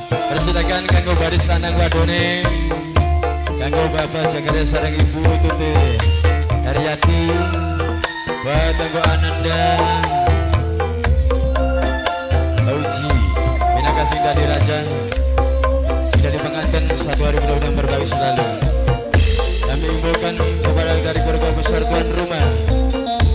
Persilakan kanggo baris lanang wadone. Kanggo Bapak Jagaria sareng Ibu Tuti Haryati. Buat kanggo Ananda Auji minangka sing dadi raja, sing dadi pengantin satu hari, mudah-mudahan berbahagia selalu. Kami imbaukan kepada dari keluarga besar tuan rumah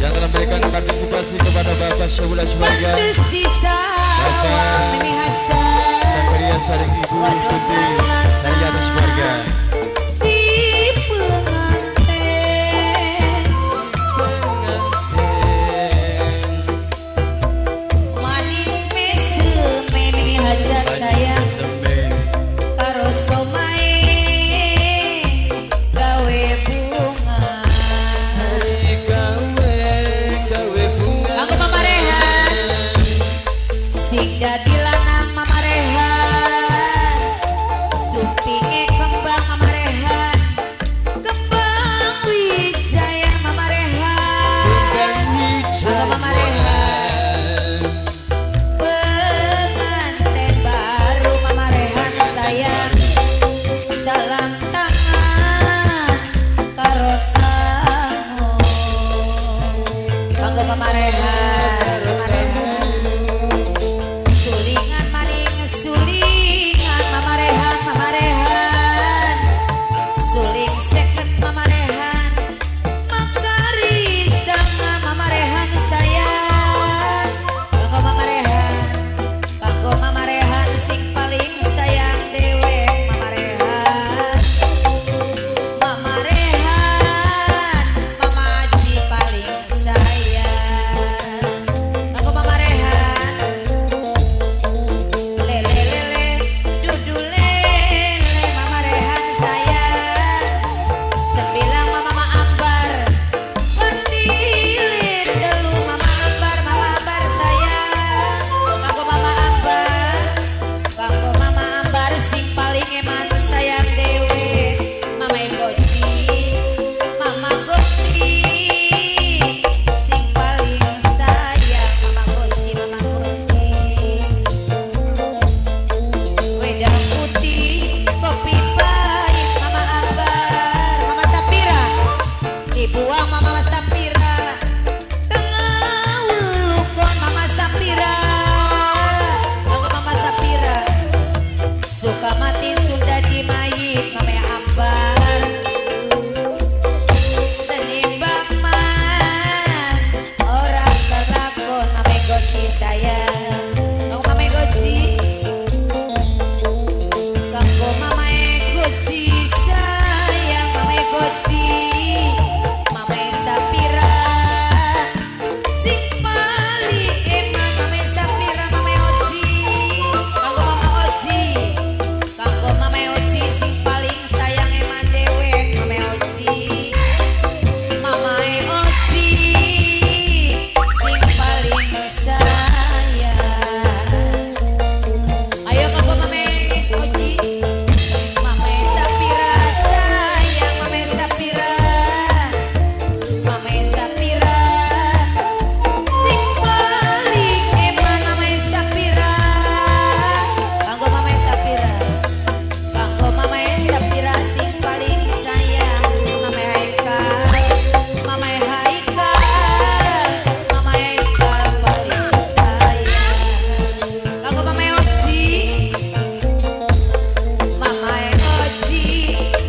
yang telah memberikan partisipasi kepada Bapak Syahula Sebagai Pantes di sawah mimi hajat. Zakaria sareng Ibu Tuti Haryati Sekeluarga. Si pengantin manis mesem mimi hajat sayang. Karo somae gawe bunga. Gawe gawe bunga. Aku Mama Rehan sing dadi lanang, Mama Rehan sumpinge kembang, Mama Rehan kembang wijaya, Mama Rehan. Aku Mama Rehan pengantin baru, Mama Rehan sayang, salam tangan karo tamu kanggo Mama Rehan. Mama Rehan sulingan maning sulingan, Mama Rehan, Mama Rehan suling seket, Mama Rehan makari sama Mama Rehan sayang. Kanggo Mama Rehan, kanggo Mama Rehan sing paling sayang dewek, Mama Rehan, Mama Rehan, Mama Aji paling sayang. Kanggo Mama Rehan, lele lele dudu lele, Mama Rehan sayang. Sembilan Mama, Mama Ambar Pertilit telu, Mama Ambar, Mama Ambar sayang. Kanggo Mama Ambar, kanggo Mama Ambar sing paling eman sayang dewe, Mama Goci, Mama Goci sing paling sayang, Mama Goci, Mama Goci. Wedang putih kopi pahit, Mama Ambar, Mama Sapira dibuang, Mama Sapira tengah wulukon, Mama Sapira. Aku Mama Sapira suka mati sudah dimayit, Mama Ambar senimbang man ora kelakon, Mama Goci sayang. Aku Mama Goci, kanggo Mama Goci sayang, Mama Goci, Mama Sapira sing paling eman, Mama Sapira, Mama Oji. Kanggo Mama Oji, kanggo Mama Oji sing paling sayang eman dewek, Mama Oji, Mama Oji sing paling sayang. Ayo kanggo Mama Oji, Mama Sapira sayang, Mama Sapira, Mama Sapira sing paling eman, Mama Sapira. Kanggo Mama Sapira, kanggo Mama Sapira sing paling sayang, Mama Haikal, Mama Haikal, Mama Haikal paling sayang. Kanggo Mama Oji, Mama Oji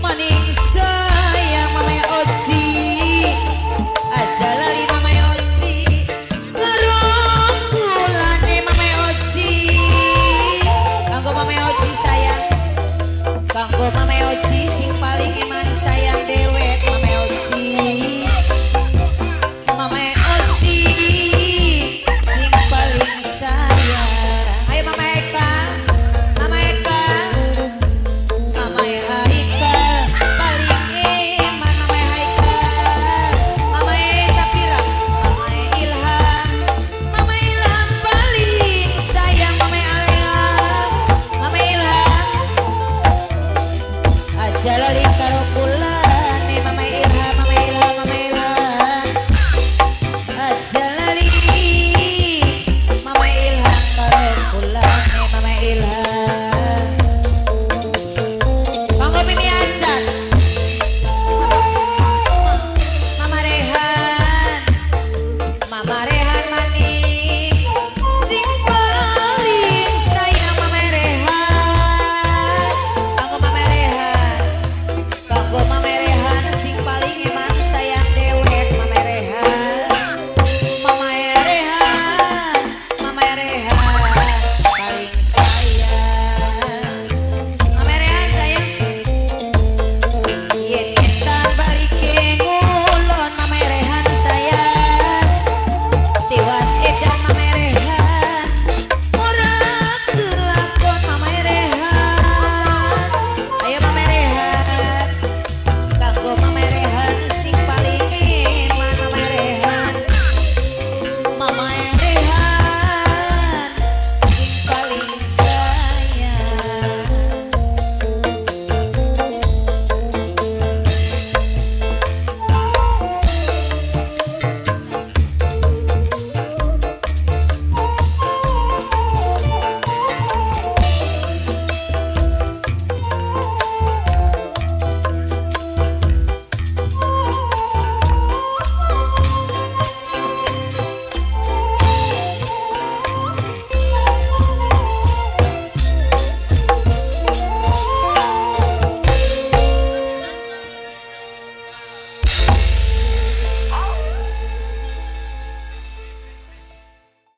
maning sayang, Mama Oji aja lali, Mama Oji karo kulane, Mama Oji. Kanggo Mama Oji sayang, kanggo Mama Oji sing paling eman sayang dewek, Mama Oji, Mama Oji sing paling sayang. Ayo Mama Eka, Mama Eka, Mama Haikal paling eman, Mama Haikal, Mama Sapira, Mama Ilham, Mama Ilham paling sayang, Mama Ilham, Mama Ilham aja lali karo kulane, Mama Ilham, Mama Ilham, Mama Ilham aja lali, Mama Ilham karo kulane, Mama Ilham.